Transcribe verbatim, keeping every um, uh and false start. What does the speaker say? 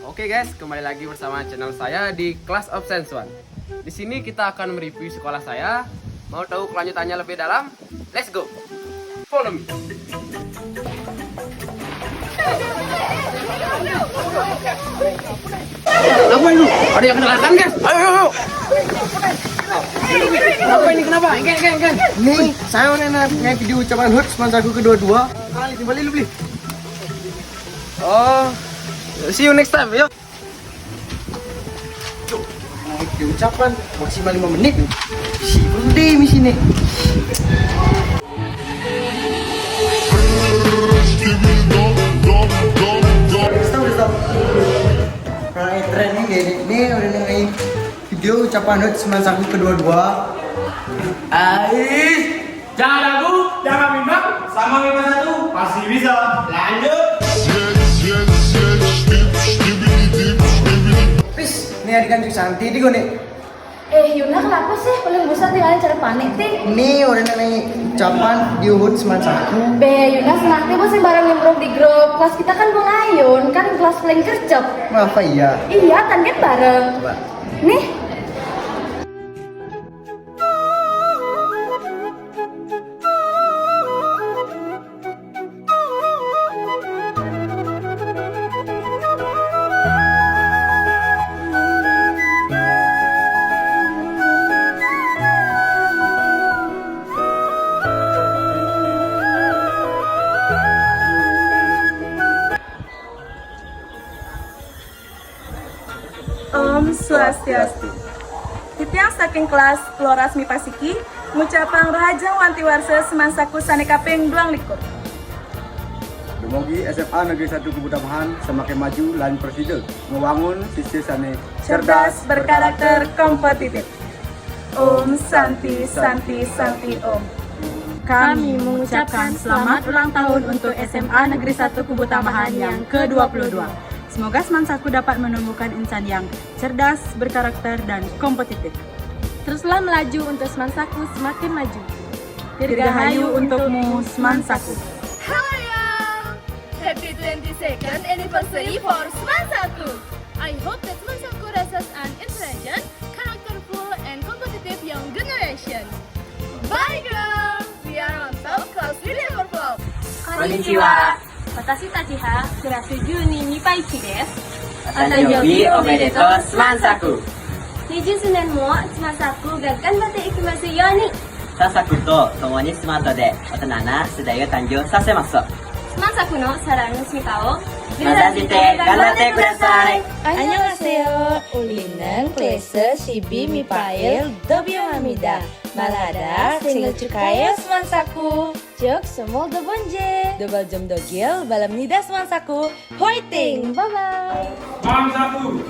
Oke guys, kembali lagi bersama channel saya di Class of Science One. Di sini kita akan mereview sekolah saya. Mau tahu kelanjutannya lebih dalam? Let's go. Follow me. Kenapa ini? Ada yang kecelakaan, guys? Ayo, ayo, ayo. Kenapa ini? Kenapa? Engke, engke, engke. Nih, saya udah nge video ucapan hut semansaku kedua-dua. Kali timbali lu beli. Oh, see you next time, yo. Cuk, naik di ucapan maksimal lima menit. Si belum deh di sini. Stop, stop. Nah, tren ini, ini udah naik video ucapan hut semansaku kedua-dua. Ais, jangan ragu, jangan bimbang, sama MIPA satu pasti bisa. Lanjut. Pis, ini adik Kanjeng Santi di gone. Eh, Yuna, kenapa sih? Paling bosan tinggalin cara panik, ti. Ini udah naik ucapan di hut semansaku. Be, Yuna, senang ti bosan bareng nimbrung di grup. Kelas kita kan bengayun, kan kelas paling kercep. Apa iya? Iya, target bareng. Coba. Nih. Om Swastiastu. Titiang saking kelas Floras MIPA siki, ngucapang rahajeng wanti warsa semansaku sane kaping dua likur. Dumugi SMA Negeri satu Kebutamahan semakin maju lan presida ngewangun sisya sane cerdas, berkarakter, kompetitif. Om Santi, Santi, Santi Om. Kami mengucapkan selamat ulang tahun untuk SMA Negeri satu Kebutamahan yang kedua puluh dua. Semoga semansaku dapat menumbuhkan insan yang cerdas, berkarakter, dan kompetitif. Teruslah melaju untuk semansaku semakin maju. Dirgahayu untukmu, semansaku. Hello, y'all! Happy twenty-second anniversary for semansaku! I hope that semansaku raises an intelligent, characterful, and competitive young generation. Bye, girl! We are on top, class we never flop. Konnichiwa. Watashi tachi ha, kirasi Juni Mipai Ichi desu. Otanjobi omedetou, semansaku. Niju sunen mo, semansaku, gankan bate ikimasu yoni. Sasaku to, tomo ni semanto de, otonana, sedayo tanjo sasemaso. Semansaku no sarang no sumitao. Mezashite, ganbatte kudasai. Annyeonghaseyo, ulinen, klese, sibi, mipail, dobyo mamida. Malada, single cukayo, semansaku. Jok, semol dobonje. Dobal jom dogil, balam nida, semansaku. Hoiting, bye-bye. Semansaku.